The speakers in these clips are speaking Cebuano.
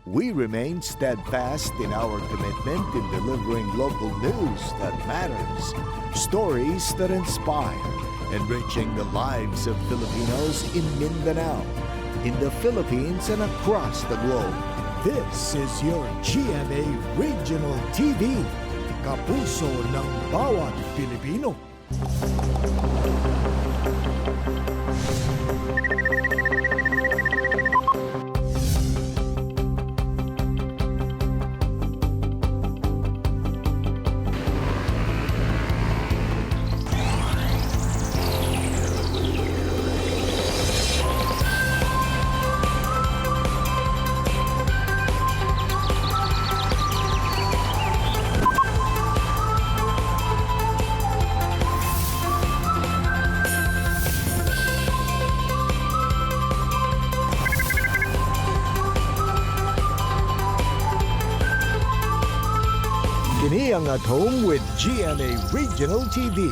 We remain steadfast in our commitment in delivering local news that matters, stories that inspire, enriching the lives of Filipinos in Mindanao, in the Philippines, and across the globe. This is your GMA Regional TV, kapuso ng bawat Pilipino. Kini ang At Home with GMA Regional TV.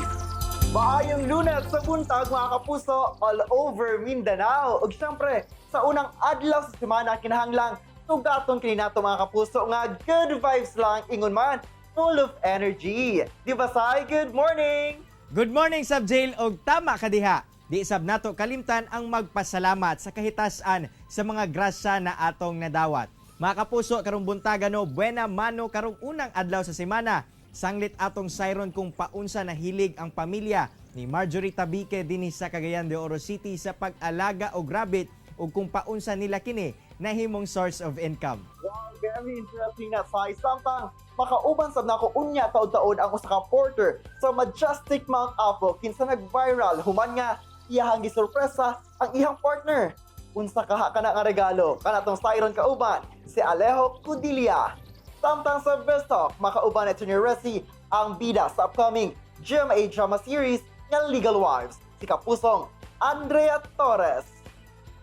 Maayong Lunes sa buntag, mga kapuso, all over Mindanao. Ug syempre, sa unang adlaw sa semana, kinahanglang tugaton kini nato, mga kapuso, nga good vibes lang, ingon man full of energy. Di ba, Sai? Good morning! Good morning, Sab Jail, og tama ka diha. Di sab nato kalimtan ang magpasalamat sa kahitasan sa mga grasya na atong nadawat. Mga kapuso, karong buntaga no, buena mano karong unang adlaw sa semana. Sanglit atong sayron kung paunsa na hilig ang pamilya ni Marjorie Tabique dinhi sa Cagayan de Oro City sa pag-alaga og rabbit ug kung paunsa nila kini nahimong source of income. Wow, very interesting na, Sai. Samtang makauban sab nako unya taod-taod ang usa ka porter sa majestic Mount Apo kinsa nag-viral human nga iyahang gisorpresa ang iyang partner. Unsa kaha kana nga regalo? Kana tong sayron kauban si Alejo Cudilia. Samtang sa Best Talk, makauban ni Tony Resi ang bida sa upcoming GMA drama series nga Legal Wives, si kapusong Andrea Torres.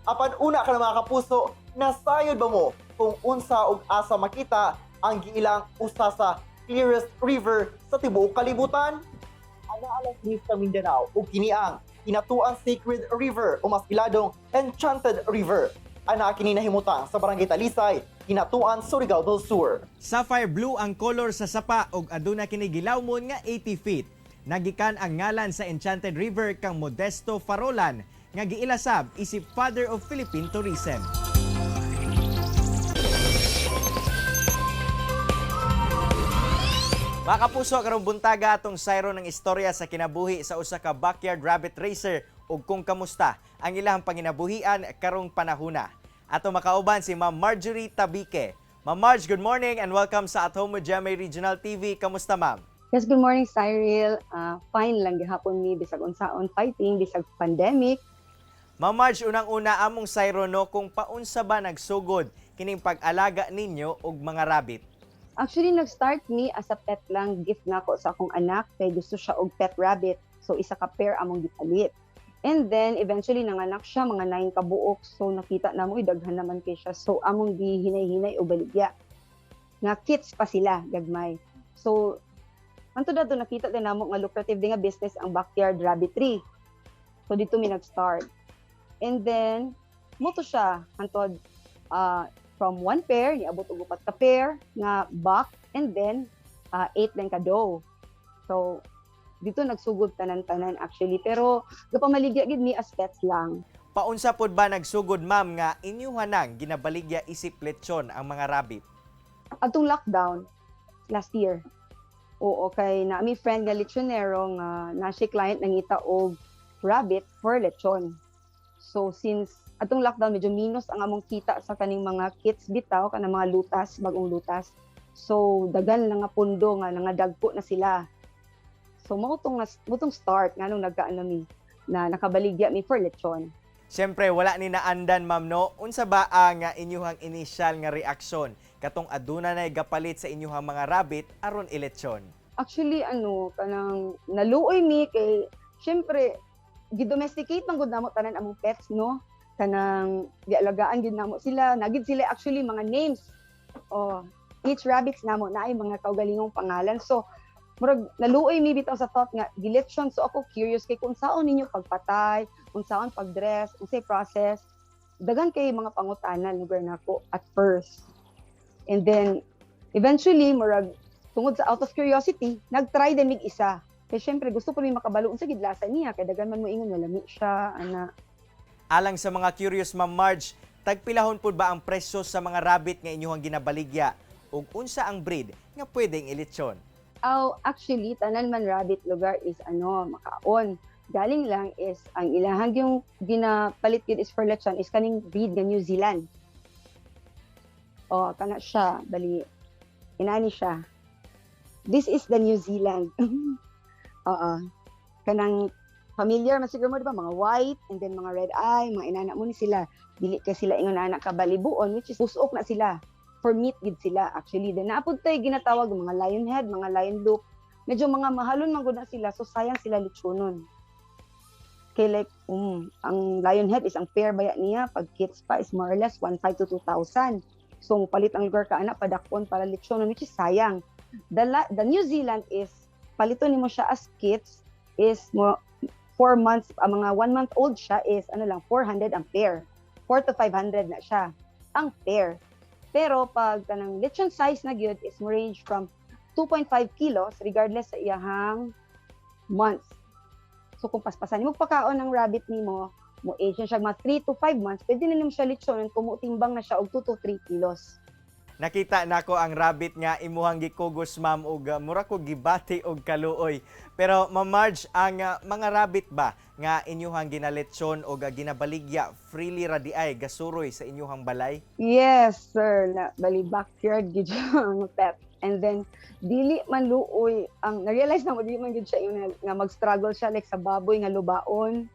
Apan una ka na, mga kapuso, nasayod ba mo kung unsa ug asa makita ang giilang usa sa clearest river sa tibuok kalibutan? Ana alas sa Mindanao ug kini ang Hinatuan Sacred River o mas iladong Enchanted River. Ana kini nahimutang sa Barangay Talisay, Hinatuan, Surigao del Sur. Sapphire blue ang color sa sapa ug aduna kini gilawmon nga 80 feet. Nagikan ang ngalan sa Enchanted River kang Modesto Farolan nga giilasab isip Father of Philippine Tourism. Mga kapuso, karong buntaga atong sayro ng istorya sa kinabuhi sa usa ka backyard rabbit racer ug kung kamusta ang ilahang panginabuhian karong panahuna. Ato makauban si Ma'am Marjorie Tabique. Ma'am Marge, good morning and welcome sa At Home with GMA Regional TV. Kamusta, ma'am? Yes, good morning, Cyril. Fine lang gihapon mi bisag unsaon, fighting bisag pandemic. Ma'am Marge, unang-una among sayro no kung paunsa ba nagsugod kining pag-alaga ninyo og mga rabbit. Actually, nag-start mi as a pet lang, gift nako sa akong anak kay gusto siya og pet rabbit. So isa ka pair among gipalit. And then eventually nanganak siya, mga 9 ka buok. So nakita namo, uy, daghan naman kay siya. So among gihinay-hinay og baligya. Nga kits pa sila gagmay. So anto dato nakita din namo nga lucrative din nga business ang backyard rabbitry. So dito mi nag-start. And then mo to siya hantod from one pair niabot og upat ka pair nga buck and then eight lang ka doe. So dito nagsugod tanan-tanan actually, pero gapamaligya gid mi as pets lang. Paunsa pod ba nagsugod, ma'am, nga inyuha nang ginabaligya isip lechon ang mga rabbit? Atong lockdown last year. Oo, kay na mi friend nga lechonero nga na siya client nangita og rabbit for lechon. So since atong lockdown medyo minus ang among kita sa kaning mga kits bitaw, kanang mga lutas, bagong lutas. So dagan na nga pundo nga nangadagko na sila. So mao tong start nganong nagkaano mi na nakabaligya mi for lechon. Siyempre, wala ni naandan, ma'am, no? Unsa ba ang inyuhang initial nga reaksyon katong aduna nay gapalit sa inyuhang mga rabbit aron ilechon? Actually, ano, kanang naluoy mi kay syempre gidomesticate man gud namo tanan among pets, no? Kanang gialagaan gid namo sila, nagid sila actually mga names. Oh, each rabbits namo naay mga kaugalingong pangalan. So murag naluoy mi bitaw sa thought nga gilechon. So ako curious kay kung saon ninyo pagpatay, kung saon pagdress, unsay process. Daghan kay mga pangutana lugar nako at first. And then eventually, murag tungod sa out of curiosity, nagtry din mig isa. Kay syempre gusto ko mi makabalo unsa gid lasa niya, kay daghan man mo ingon nga lami siya ana. Alang sa mga curious, Ma'am Marge, tagpilahon pud ba ang presyo sa mga rabbit nga inyuhang ginabaligya ug unsa ang breed nga pwedeng ilitsyon? Aw, actually, tanan man rabbit lugar is ano, makaon. Galing lang is ang ilahang yung ginapalit gid is for lechon is kaning breed nga New Zealand. Oh, kana siya, bali inani siya. This is the New Zealand. Oo. Kanang familiar man siguro mo, di ba, mga white and then mga red eye, mga inana mo ni sila. Dili kay sila ingon ana ka balibuon, which is busok na sila. For meat gid sila actually. Then naa pud tay ginatawag mga lion head, mga lion loop. Medyo mga mahalon man gud na sila, so sayang sila litsunon. Kay like ang lion head is ang pair baya niya pag kits pa is more or less 1.5 to 2,000. So palit ang lugar ka ana padakon para litsunon, which is sayang. The New Zealand is paliton nimo siya as kits is mo 4 months, ang mga 1 month old siya is ano lang, 400 ang pair. 4 to 500 na siya ang pair. Pero pag kanang lechon size na gyud is mo range from 2.5 kilos regardless sa iyahang months. So kung paspasan nimo pakaon ng rabbit nimo, mo age na siya mga 3 to 5 months, pwede na nimo siya lechon kung mutimbang na siya og 2 to 3 kilos. Nakita nako ang rabbit nga imuhang gikugos, ma'am, ug mura ko gibati og kaluoy. Pero Ma'am Marge, ang mga rabbit ba nga inyuhang ginaletsyon o ginabaligya freely ra di ay gasuroy sa inyuhang balay? Yes, sir. Na, bali backyard gid siya ang pet. And then dili man luoy ang na-realize na mo, dili man gid siya yung nga mag-struggle siya like sa baboy nga lubaon.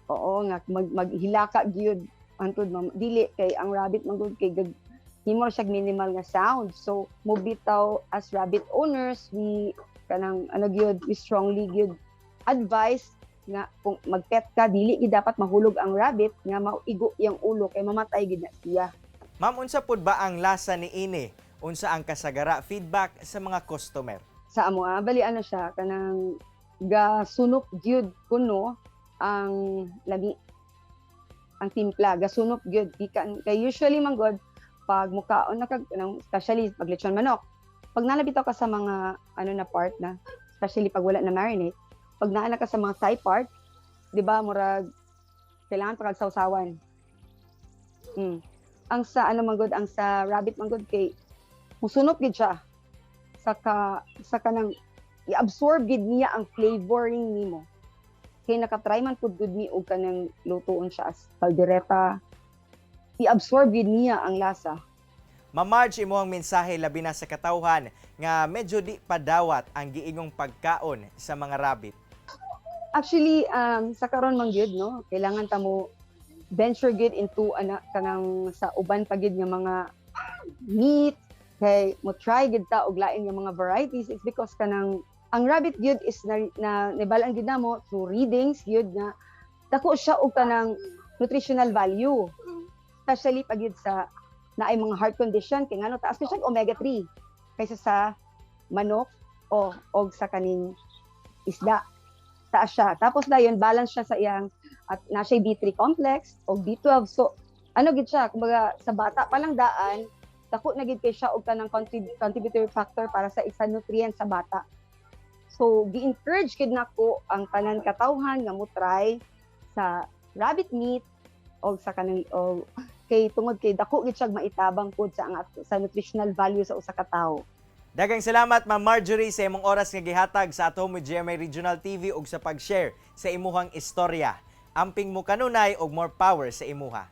Oo, nga maghilaka gyud antud ma'am. Dili kay ang rabbit man gud kay gag himo ra siya minimal nga sound. So mo bitaw as rabbit owners, we kanang ano gyud, we strongly gyud advise nga kung magpet ka, dili gid dapat mahulog ang rabbit nga maigo iyang ulo kay mamatay gid na siya. Ma'am, unsa pud ba ang lasa ni ini? Unsa ang kasagara feedback sa mga customer? Sa amo ah, bali ano siya, kanang gasunop gyud kuno ang lami, ang timpla gasunop gyud gikan kay usually man god pag mukaon na kag kanang, especially pag lechon manok, pag nalabitaw ka sa mga ano na part na, especially pag wala na marinate, pag naa na ka sa mga thigh part, di ba, murag kailangan pa kag sawsawan. Ang sa ano man gud, ang sa rabbit man gud kay musunop gid siya sa kanang i-absorb gid niya ang flavoring nimo. Kay nakatry man pud gud ni og kanang lutuon siya as kaldereta, i-absorb gid niya ang lasa. Ma'am Marge, imuhang mensahe labi na sa katawhan nga medyo di padawat ang giingong pagkaon sa mga rabbit. Actually, sa karon man gyud no, kailangan ta mo venture gyud into ana kanang sa uban pa gyud nga mga meat kay mo try gyud ta og lain nga mga varieties. It's because kanang ang rabbit gyud is na nibal-an gyud namo through readings gyud nga dako siya og kanang nutritional value, especially pag gyud sa naay mga heart condition, kay ngano, taas siya omega 3 kaysa sa manok o og sa kaning isda. Taas siya, tapos dayon balance siya sa iyang at na siya B3 complex o B12. So ano gid siya, kumbaga sa bata pa lang daan, dako na gid kay siya og kanang contributory factor para sa isa nutrient sa bata. So gi-encourage gid nako ang tanan katawhan nga mo try sa rabbit meat og sa kanang og kay tungod kay dako gid siya maitabang pud sa ang sa nutritional value sa usa ka tawo. Daghang salamat, Ma'am Marjorie, sa imong oras nga gihatag sa At Home with GMA Regional TV ug sa pag-share sa imuhang istorya. Amping mo kanunay og more power sa imuha.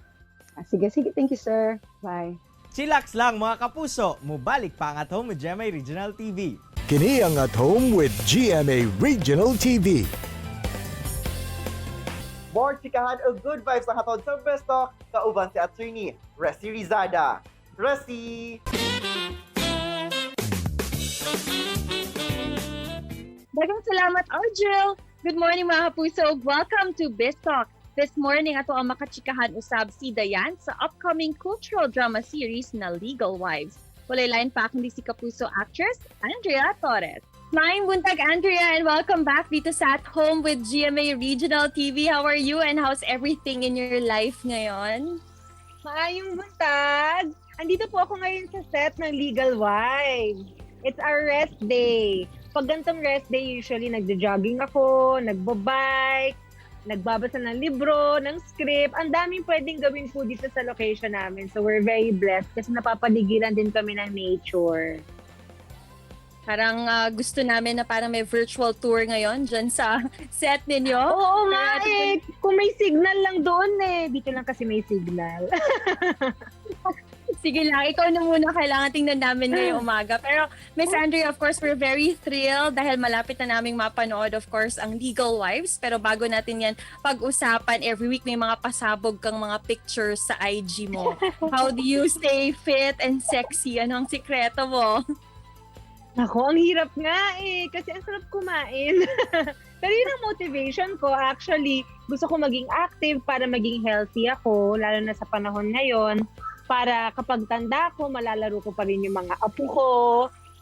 Ah, sige, sige, thank you, sir. Bye. Chillax lang, mga kapuso, mubalik pa ang At Home with GMA Regional TV. Kini ang At Home with GMA Regional TV. More chikahan o good vibes ang hatod sa Best Talk kauban si Attorney Resi Rizada. Resi! Daghang salamat, Argel! Good morning, mga kapuso! Welcome to Biz Talk. This morning, ato ang makachikahan usab si Dayan sa upcoming cultural drama series na Legal Wives. Walay lain pa kundi si kapuso actress Andrea Torres. Maayong buntag, Andrea, and welcome back dito sa At Home with GMA Regional TV. How are you and how's everything in your life ngayon? Maayong buntag! Andito po ako ngayon sa set ng Legal Wives. It's our rest day. Pag gantong rest day, usually nagjo-jogging ako, nagbabike, nagbabasa ng libro, ng script. Ang daming pwedeng gawin po dito sa location namin. So we're very blessed kasi napapaligiran din kami ng nature. Parang gusto namin na parang may virtual tour ngayon dyan sa set ninyo. Oo nga Kaya eh. Kung may signal lang doon eh. Dito lang kasi may signal. Sige lang, ikaw na muna, kailangan tingnan namin ngayong umaga. Pero Miss Andrea, of course, we're very thrilled dahil malapit na naming mapanood, of course, ang Legal Wives. Pero bago natin yan pag-usapan, every week may mga pasabog kang mga pictures sa IG mo. How do you stay fit and sexy? Ano ang sikreto mo? Ako, ang hirap nga eh. Kasi ang sarap kumain. Pero yun ang motivation ko. Actually, gusto ko maging active para maging healthy ako, lalo na sa panahon ngayon. Para kapag tanda ko, malalaro ko pa rin yung mga apo ko.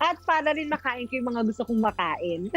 At para rin makain ko yung mga gusto kong makain.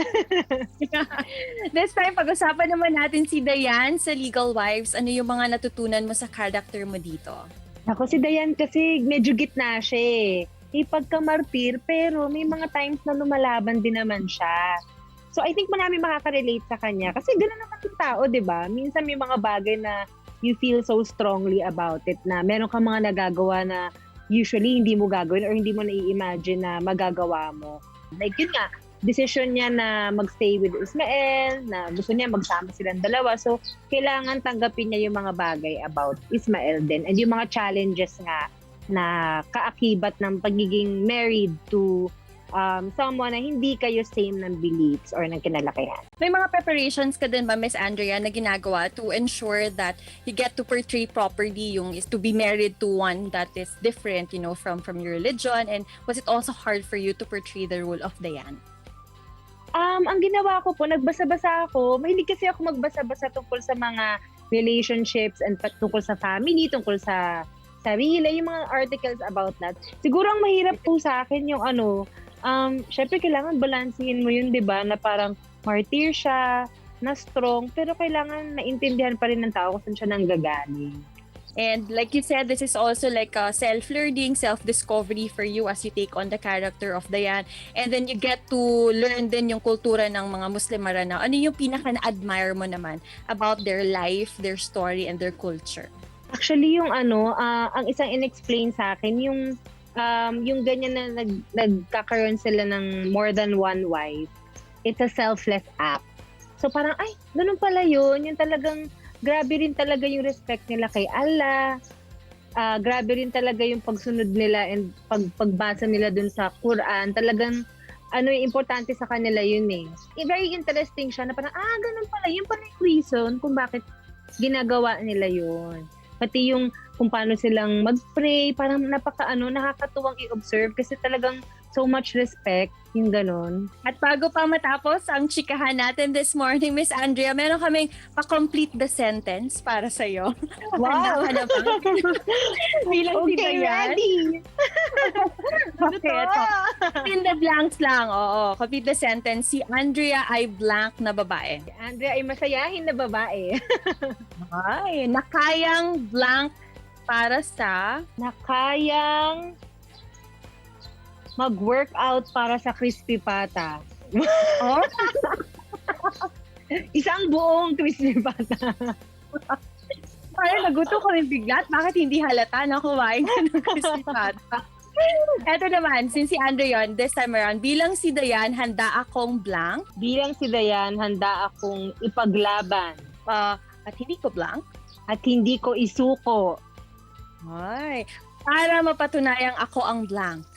This time, pag-usapan naman natin si Diane sa Legal Wives. Ano yung mga natutunan mo sa character mo dito? Ako, si Diane kasi medyo gitna siya eh. May pagka-martir, pero may mga times na lumalaban din naman siya. So I think marami makaka-relate sa kanya. Kasi gano'n naman yung tao, di ba? Minsan may mga bagay na you feel so strongly about it na meron kang mga nagagawa na usually hindi mo gagawin or hindi mo nai-imagine na magagawa mo. Like yun nga, decision niya na magstay with Ismael, na gusto niya magsama silang dalawa. So, kailangan tanggapin niya yung mga bagay about Ismael din and yung mga challenges nga na kaakibat ng pagiging married to someone na hindi kayo same ng beliefs or ng kinalakihan. May mga preparations ka din ba, Miss Andrea, na ginagawa to ensure that you get to portray properly yung is to be married to one that is different from your religion? And was it also hard for you to portray the role of Diane? Ang ginawa ko po, nagbasa-basa ako. Mahilig kasi ako magbasa-basa tungkol sa mga relationships and tungkol sa family, tungkol sa sarili, yung mga articles about that. Siguro ang mahirap po sa akin yung ano, syempre kailangan balansehin mo yun, di ba? Na parang martyr siya, na strong, pero kailangan maintindihan pa rin ng tao kung saan siya nanggagaling. And like you said, this is also like a self-learning, self-discovery for you as you take on the character of Diane. And then you get to learn din yung kultura ng mga Muslim Maranao. Ano yung pinaka na-admire mo naman about their life, their story, and their culture? Actually, yung ano, ang isang in-explain sa akin, yung ganyan na nagkakaroon sila ng more than one wife, it's a selfless act. So parang, ay, ganun pala yun. Yung talagang, grabe rin talaga yung respect nila kay Allah. Grabe rin talaga yung pagsunod nila and pagbasa nila dun sa Quran. Talagang, ano yung importante sa kanila yun eh. Eh, very interesting siya na parang, ganun pala. Yun pala yung reason kung bakit ginagawa nila yun. Pati yung kung paano silang mag-pray, parang napaka ano, nakakatuwang i-observe kasi talagang so much respect, yung ganon. At bago pa matapos ang chikahan natin this morning, Miss Andrea, meron kaming pa-complete the sentence para sa'yo. Wow! Handa ka na ba? Bilang si Okay, Diane. ready! Ano Okay, to? ito. In the blanks lang, oo. Complete the sentence. Si Andrea ay blank na babae. Si Andrea ay masayahin na babae. Ay, nakayang blank para sa... Nakayang mag-workout para sa crispy pata. Oh? Isang buong crispy pata. Parang naguto kami bigla. At bakit hindi halata na kumain ka ng crispy pata? Eto naman, since si Andrea yun, this time around, bilang si Diane, handa akong blank. Bilang si Diane, handa akong ipaglaban. At hindi ko blank. At hindi ko isuko. Ay, para mapatunayang ako ang blank.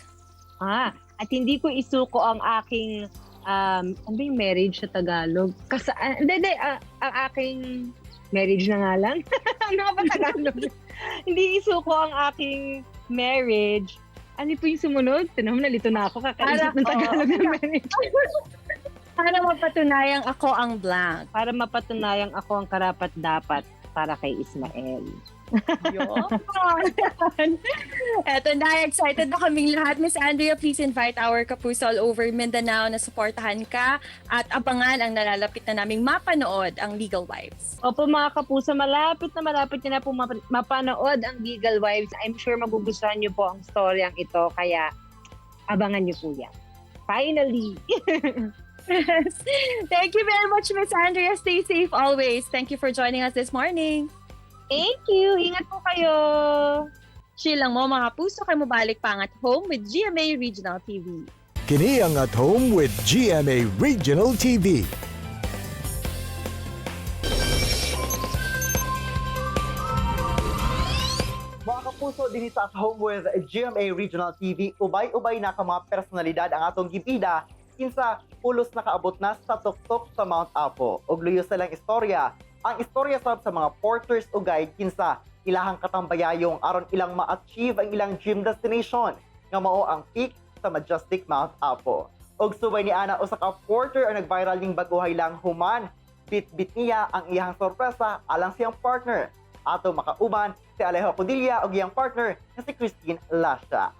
At hindi ko isuko ang aking, ano ba yung marriage sa Tagalog? Hindi, ang aking marriage na nga lang. Ano nga ba Tagalog? Hindi isuko ang aking marriage. Ano po yung sumunod? Tinan mo, nalito na ako. Kakaisip ng Tagalog ng marriage. Para mapatunayang ako ang blank. Para mapatunayang ako ang karapat-dapat. Para kay Ismael. Yun. Eto na, excited na kaming lahat. Miss Andrea, please invite our kapuso all over Mindanao na suportahan ka at abangan ang nalalapit na naming mapanood ang Legal Wives. Opo, mga kapuso, malapit na po mapanood ang Legal Wives. I'm sure magugustuhan niyo po ang storyang ito, kaya abangan niyo po yan. Finally! Yes. Thank you very much, Miss Andrea. Stay safe always. Thank you for joining us this morning. Thank you! Ingat po kayo! Chill lang mo, mga kapuso, kay mobalik pa ang At Home with GMA Regional TV. Kini ang At Home with GMA Regional TV. Mga kapuso, dinhi sa At Home with GMA Regional TV, ubay-ubay na ka mga personalidad ang atong gibida kinsa pulos nakaabot na sa tuktok sa Mount Apo. Og luyo sa lang istorya, ang istorya sab sa mga porters o guide kinsa ilahang katambayayong aron ilang ma-achieve ang ilang dream destination nga mao ang peak sa majestic Mount Apo. Og subay ni ana, usa ka porter ang nag-viral ning bag-ohay lang human bit-bit niya ang iyang sorpresa alang siyang partner. Ato makauban si Alejo Codilla ug iyang partner nga si Christine Lasha.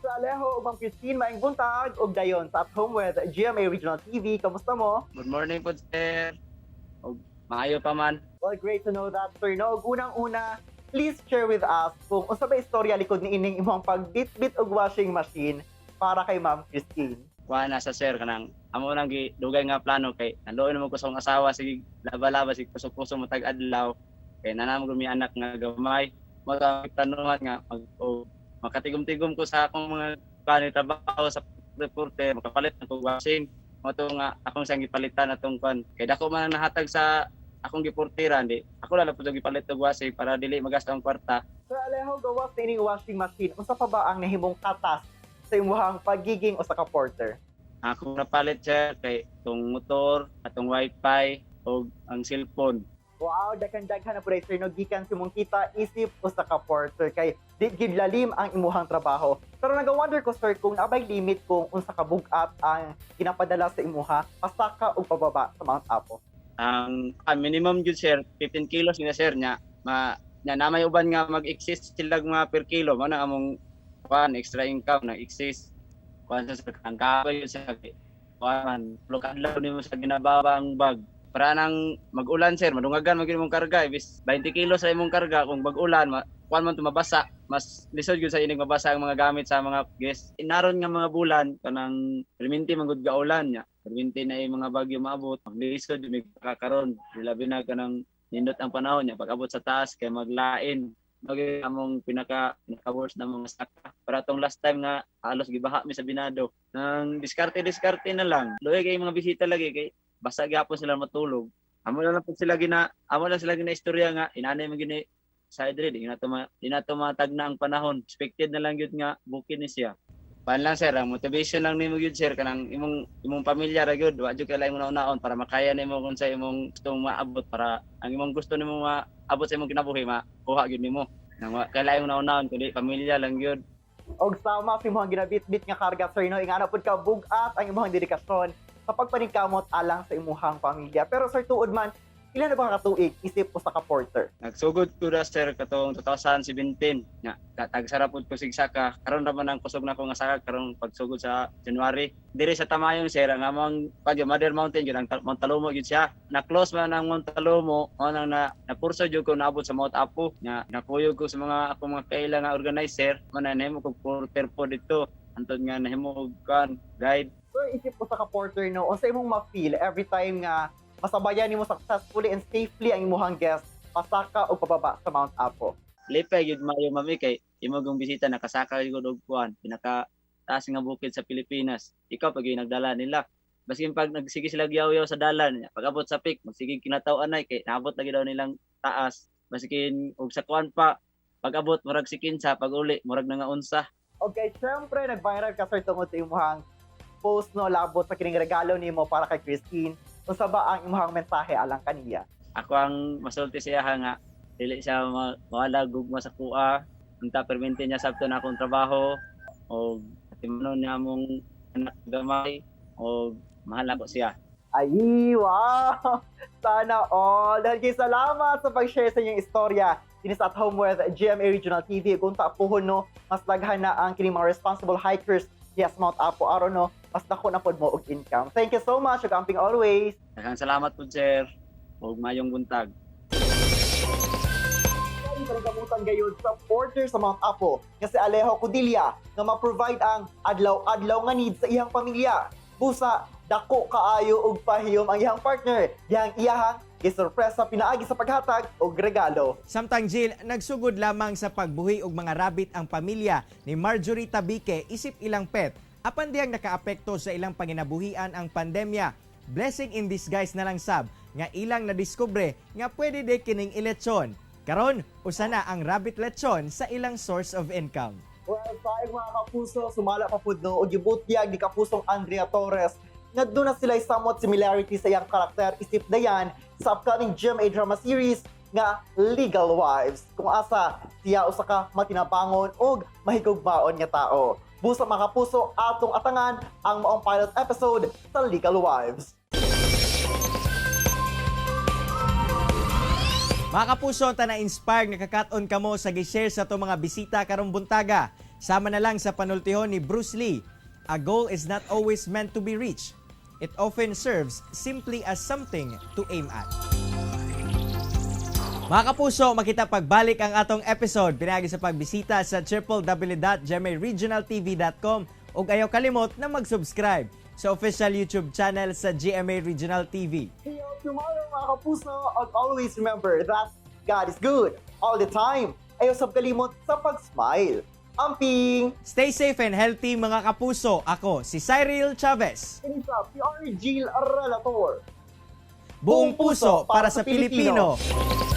Sa Alejo ug Ma'am Christine, maayong buntag ug dayon sa At Home with GMA Regional TV. Kamusta mo? Good morning po, sir. Og maayo pa man. Well, great to know that, sir. No, ug unang-una, please share with us kung unsa ba istorya likod ni ining imong pagbitbit og washing machine para kay Ma'am Christine. Kuha na sa sir kanang amo nang gidugay nga plano kay nanluoy naman ko sa akong asawa, sige laba-laba, sige puso-puso matag adlaw kay nanamo mi anak nga gamay mo ta planuhan nga mag o, makatigom-tigom ko sa akong mga plano trabaho sa reporter, makapalit ng kog washing mo to nga akong siyang gipalitan atong kwan kay dako man ang nahatag sa akong giportiran, di ako lang pud gipalit og washing para dili magasto ang kwarta. Sir Alejo, gawas na ining washing machine, unsa pa ba ang nahimong katas sa imong pagiging usa ka porter? Akong napalit, sir, kay itong motor, atong wifi o ang cellphone. Wow, daghan-daghan na po sir, no, gikan sa imong kita isip usa ka porter kay di gid lalim ang imuhang trabaho. Pero naga-wonder ko, sir, kung naabay limit kung unsa ka bug-at ang ginapadala sa imuha pasaka og pababa sa Mount Apo. Ang minimum jud, sir, 15 kilos nga sir nya ma nya na may uban nga mag-exist sila mga per kilo mo na among kuan extra income na exist kuan sa sir ang kapoy yun sa kuan adlaw nimo sa ginababa ang bag para nang mag-ulan, sir, madungagan man gyud imong karga ibis 20 kilos sa imong karga. Kung mag-ulan kuan man to mabasa, mas lisod gyud sa inig mabasa ang mga gamit sa mga guest inaron nga mga bulan kanang perminti man gud gaulan nya perminti na yung mga bagyo maabot, maglisod mig kakaron, labi na kanang nindot ang panahon niya pag abot sa taas kay maglain bagay among pinaka pinaka worst na mga saka para tong last time nga halos gibaha mi sa Binado nang diskarte diskarte na lang. Luoy kay mga bisita lagi kay basta gyapon sila matulog. Amo na lang sila gina istorya nga inanay man gini sa diri di na to matagna ang panahon, expected na lang gyud nga bukid ni siya. Pan lang, sir, ang motivation lang nimo gyud, sir, kanang imong imong pamilya ra gyud, wa jud kay laing una-unaon para makaya nimo kung sa imong gustong maabot, para ang imong gusto nimo maabot sa imong kinabuhi makuha gyud nimo. Nang wa kay laing una-unaon kundi pamilya lang gyud. Og sama sa imong ginabitbit nga karga, sir, no, ingana pud ka bug-at ang imong dedikasyon sa pagpaningkamot alang sa imuhang pamilya. Pero sir, tuod man, ilan na ba ka tuig isip usa ka porter? Nagsugod ko ra, sir, katong 2017 nya tagsara pud ko sigsaka. Karon ra man ang kusog na ko nga saka karong pagsugod sa January diri sa Tamayong, sir. Ang among pag Mother Mountain gyud ang Mount Talomo gyud siya. Na close man ang Mount Talomo mao nang na napurso jud ko naabot sa Mount Apo nya nakuyog ko sa mga akong mga kaila nga organizer man na nahimo kog porter po dito antod nga nahimo og kan guide. Sir, isip usa ka porter, no, unsa imong ma-feel every time nga masabayan nimo successfully and safely ang imuhang guest pasaka o pababa sa Mount Apo? Lipay gyud maayo, mami, kay imo gyung bisita nakasaka gyud og kuan pinaka taas nga bukid sa Pilipinas. Ikaw pag yung nagdala nila. Baskin pag nagsige sila giyaw-yaw sa dalan, pag abot sa peak, magsige kinataw-anay kay naabot lagi daw nilang taas. Baskin og sa kuan pa, pag abot murag si kinsa, pag uli murag nga unsa. Okay, syempre nag-viral ka, sir, tungod sa imuhang post, no, labot sa kining regalo nimo para kay Christine. Unsa ba ang imuhang mensahe alang kaniya? Ako ang masulti siya nga dili siya mawala gugma sa kuha. Unta permente niya sabto na akong trabaho og timanon niya among anak gamay og mahal ako siya. Ay, wow! Sana all! Dahil kay salamat sa pag-share sa inyong istorya. Dinis at home with GMA Regional TV. Kung puhon no, mas daghan na ang kining mga responsible hikers yes Mount Apo aron no, mas dako na pod mo og income. Thank you so much ug amping always. Daghang salamat po, sir. Ug mayong buntag. Kaya paningkamutan gayud sa porter sa Mount Apo nga si Alejo Codilla nga ma-provide ang adlaw-adlaw nga needs sa iyang pamilya. Busa dako kaayo og pahiyom ang iyang partner dihang iyahang gisorpresa pinaagi sa paghatag og regalo. Samtang Jill, nagsugod lamang sa pagbuhi og mga rabbit ang pamilya ni Marjorie Tabique isip ilang pet. Apan diyang nakaapekto sa ilang panginabuhian ang pandemya. Blessing in disguise na lang sab nga ilang nadiskubre nga pwede de kining ilechon. Karon, usa na ang rabbit lechon sa ilang source of income. Well, saing mga kapuso, sumala pa pud no og gibutyag ni kapusong Andrea Torres nga doon na sila somewhat similarity sa iyang karakter isip Dayan sa upcoming GMA drama series nga Legal Wives, kung asa siya usa ka matinabangon og mahigugmaon nga tao. Busa, mga kapuso, atong atangan ang maong pilot episode sa Legal Wives. Mga kapuso, ta na-inspire nga kakaton kamo sa gi-share sa ato mga bisita karong buntaga. Sama na lang sa panultihon ni Bruce Lee. "A goal is not always meant to be reached. It often serves simply as something to aim at." Mga kapuso, makita pagbalik ang atong episode pinaagi sa pagbisita sa www.gmaregionaltv.com ug ayaw kalimot na mag-subscribe sa official YouTube channel sa GMA Regional TV. See you tomorrow, mga kapuso. And always remember that God is good all the time. Ayaw sab kalimot sa pag-smile. Amping! Stay safe and healthy, mga kapuso. Ako si Cyril Chavez. Kini sa PR Jill Relator. Buong puso para sa Pilipino. Pilipino.